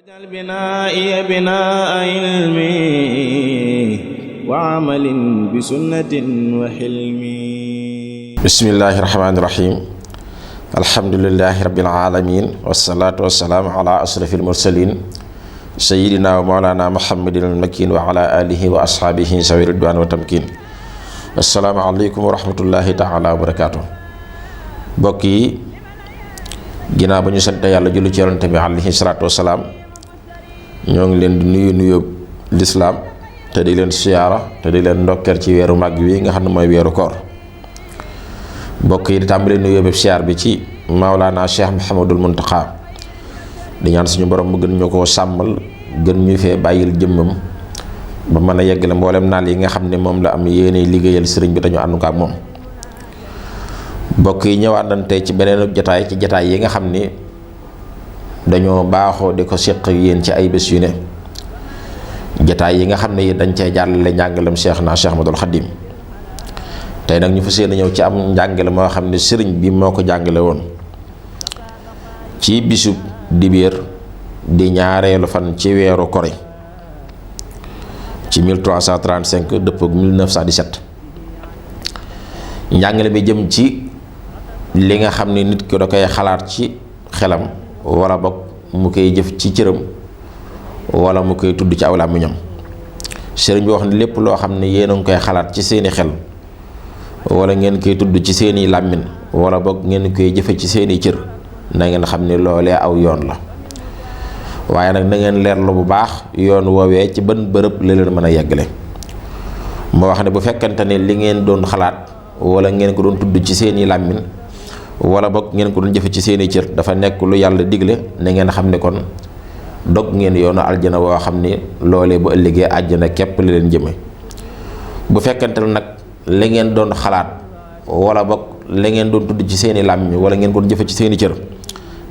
واجعل بنائي بناء علم وعمل بسنة وحلم. بسم الله الرحمن الرحيم. الحمد لله رب العالمين والصلاة والسلام على أشرف المرسلين سيدنا ومولانا محمد المكين وعلى آله وأصحابه ذوي الرضوان والتمكين. السلام عليكم ورحمة الله تعالى وبركاته. mbokk yi ginnaaw ba ñu sant yàlla julli ci yonent bi alayhi salaatu wasalaam ñoo ngi leen di nuyu lislaam te di leen siyaara te di leen ndokkeel ci weeru màgg wi nga xam ne mooy weeru koor. mbokk yi di tàmbali nuyoo bi siyaar bi ci Maulana Cheikh Mouhamadul Muntaqa di ñaan suñu borom mu gën ñu koo sàmmal gën ñu fee bàyyil jëmmam ba mën a yeggale mboolem naal yi nga xam ne moom la am yéene liggéeyal sëriñ bi dañu ànd ko ak moom. mbokk yi ñëwaat nañ tey ci beneen jataay ci jataay yi nga xam ni dañoo baaxoo di ko séq yéen ci ay bés yu ne jataay yi nga xam ne dañ cee jàllale njàngalem Cheikh Ahmadul Xadim. tey nag ñu fas yéene ñëw ci am njàngale moo xam ne sëriñ bi moo ko jàngale woon ci bisub dibéer di ñaareelu fan ci weeru kori ci 1335 dëppoo ak 1917. njàngale bi jëm ci li nga xam ne nit ki da koy xalaat ci xelam wala boog mu koy jëf ci cëram wala mu koy tudd ci aw làmmiñam. sëriñ bi wax ne lépp loo xam ne yéen a ngi koy xalaat ci seeni xel wala ngeen koy tudd ci seeni làmmiñ wala boog ngeen koy jëfe ci seeni cër na ngeen xam ne loolee aw yoon la waaye nag na ngeen leerlu bu baax yoon woowee ci ban bërëb la leen mën a yeggale. moo wax ne bu fekkante ne li ngeen doon xalaat wala ngeen ko doon tudd ci seeni làmmiñ wala boog ngeen ko doon jëfe ci seeni cër dafa nekk lu yàlla digle na ngeen xam ne kon dog ngeen yoonu aljana woo xam ni loolee bu ëllëgee àjjana képp li leen jëme. bu fekkante ne nag la ngeen doon xalaat wala boog la ngeen doon tudd ci seeni làmmiñ wala ngeen ko doon jëfe ci seeni cër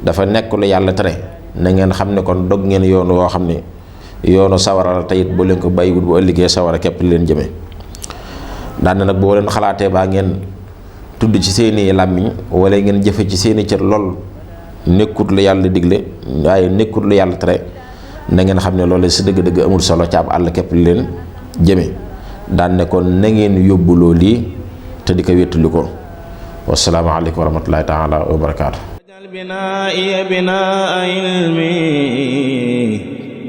dafa nekk lu yàlla tere na ngeen xam ne kon dog ngeen yoonu woo xam ni yoonu sawara la teyit bu leen ko bàyyiwut bu ëllëgee sawara képp li leen jëme. daan na nag boo leen xalaatee baa ngeen tudd ci seeni làmmiñ wala ngeen jëfe ci seeni cër lool nekkut lu yàlla digle waaye nekkut lu yàlla tere na ngeen xam ne loolu si dëgg-dëgg amul solo ca ab àll képp li leen jëme. daan ne kon na ngeen yóbbuloo lii te di ko wéttali ko. wassalaamu aleykum wa rahmatullahi taala wa barakaatu. واجعل بنائي بناء علم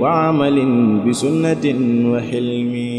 وعمل بسنة وحلم.